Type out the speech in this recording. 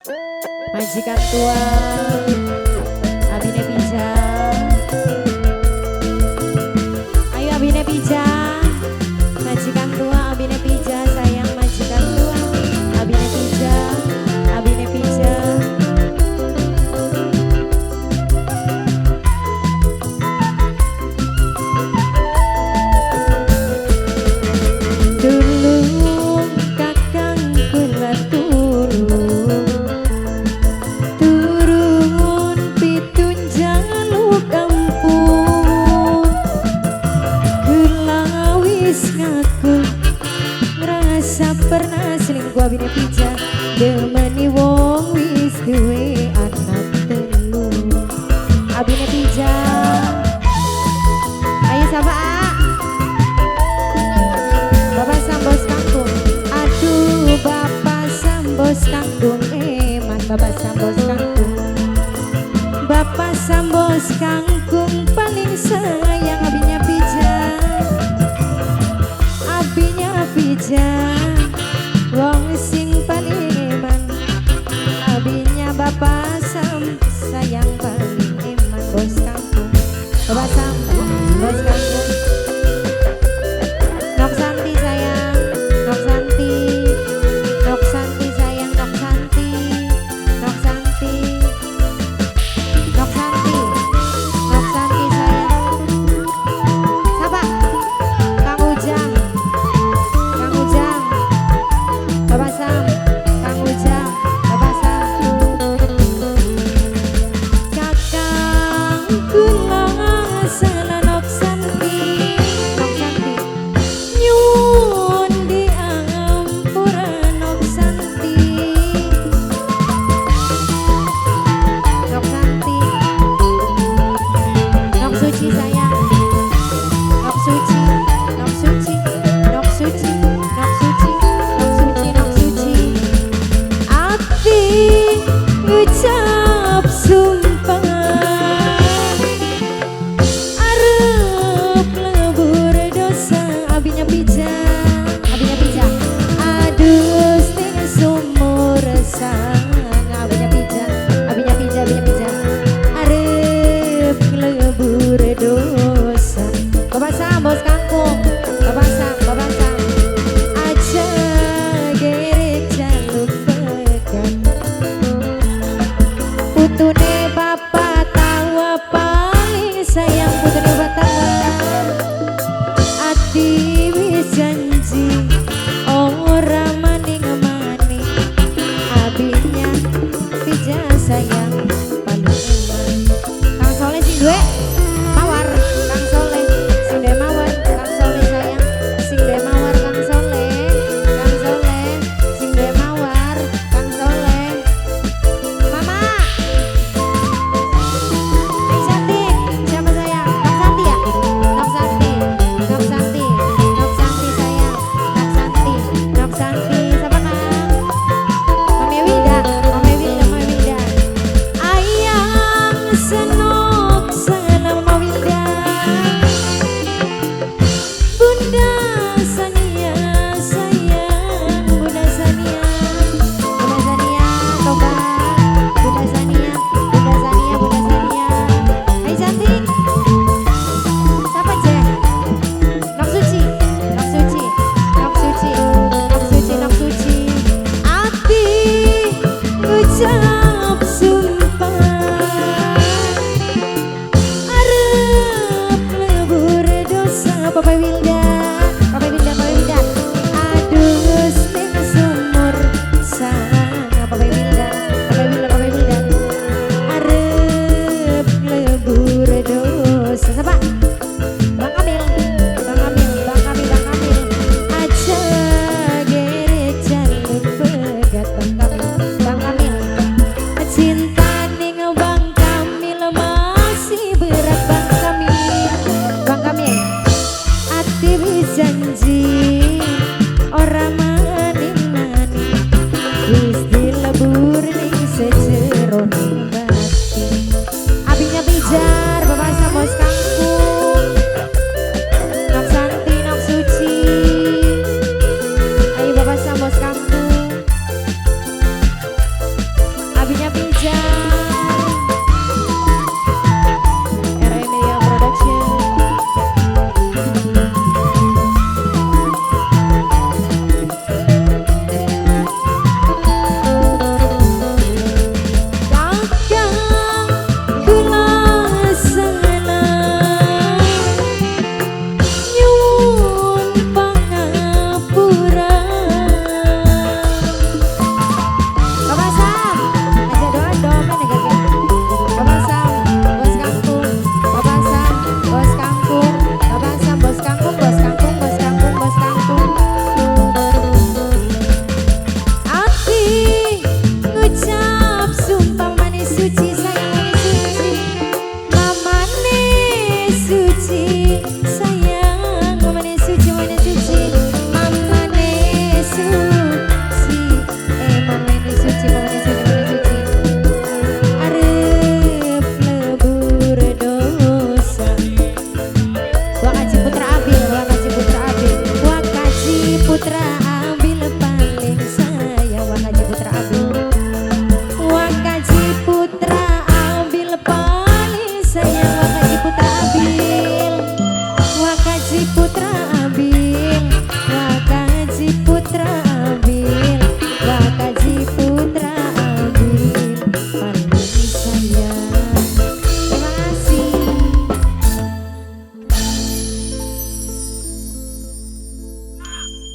Majikan tua Abine Pija. Ayo Abine Pija. Majikan tua Abine Pija, sayang majikan tua Abine Pija, Abine Pija. Dulu kakang kula turun, turun pitun jaluk ampun. Kula wis ngaku ngrasa pernah selingkuh Abine Pija, demeni wong wis duwe anak telu. Abine Pija. Ayo sapa A? Bapak Sambos Kangkung. Aduh Bapak Sambos Kangkung, eman Bapak Sambos Kangkung. Bapak Sambos Kangkung paling sayang abinya Pija. Abinya Pija, wong sing paling eman. Abinya Bapak Sam sayang paling eman bos kangkung. Bapak Sam bos kangkung. Nok Santi sayang, Nok Santi, Nok Santi sayang, Nok Santi, Nok Santi, Nok Santi, Nok Santi sayang. Siapa? Kang Ujang, Kang Ujang, Bapak Sam, Kang Ujang, Bapak Sam. Kakang kula salah Nok Santi, Nok Santi. Nyuwun diampura Nok Santi, Nok Santi, Nok Suci sayang, Nok Suci, Nok Suci, Nok Suci, Nok Suci, Nok Suci, Nok Suci. Ati ngucap sumpah arep lebur dosa abinya Pija, abinya Pija. Aduh sing sumur sang abinya Pija, abinya Pija, abinya Pija. Arep lebur dosa. Bapak Sam bos kangkung, Bapak Sam, Bapak Sam. Aja gerek jaluk pegang. Putune bapak tawa paling sayang putune bapak tawa. Ati wis janji ora maning maning. Abinya Pija sayang paling eman. Kang Soleh sing duwe mawar, Kang Soleh sing duwe mawar, Kang Soleh sayang sing duwe mawar, Kang Soleh, Kang Soleh sing duwe mawar, Kang Soleh. Mama. Neng Santi, siapa sayang? Nok Santi ya? Nok Santi, Nok Santi, Nok Santi sayang, Nok Santi, Nok Santi. Siapa Kang? Mame Wilda, Mame Wilda, Mame Wilda. Ayang senok sana Mama Wilda. Bunda Sania sayang, Bunda Sania, Bunda Sania tobat, Bunda Sania, Bunda Sania, Bunda Sania. Hai cantik, siapa Cek? Nok Suci, Nok Suci, Nok Suci, Nok Suci, Nok Suci. Ati ngucap sumpah arep lebur dosa Bapak Wilda.